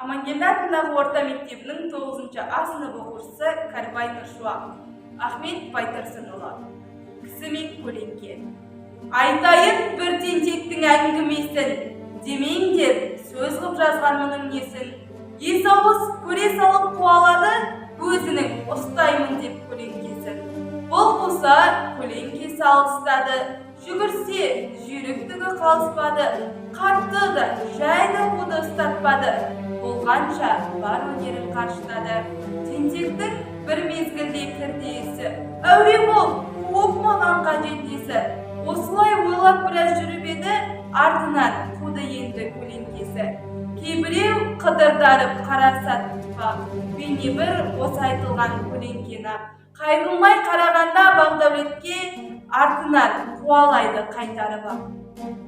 Амангелді атындағы орта мектебінің 9 А сынып оқушысы Кәрібай Нұршуақ. Ахмет Байтұрсынұлы. Кісі мен көлеңке. Айтайын бір тентектің әңгімесін, демеңдер, сөз ғып жазған мұның несін. Ес ауыз көре салып қуалады, өзінің ұстаймын деп көлеңкесін. Бұл қуса, көлеңкесі алыстады, жүгірсе, жүйріктігі қалыспады, қатты да жай да қуды, ұстатпады, болғанша бар өнерін қарыштады. Тентектің бір мезгілде кірді есі, әуре болып, қуып маған қажет несі? Осылай ойлап біраз жүріп еді, артынан қуды енді көлеңкесі. Кейбіреу қыдырдарып қарасатпа, бейне бір осы айтылған көлеңкені. Қайрылмай қарағанда Бағдәулетке, артынан қуалайды қайтарып ап.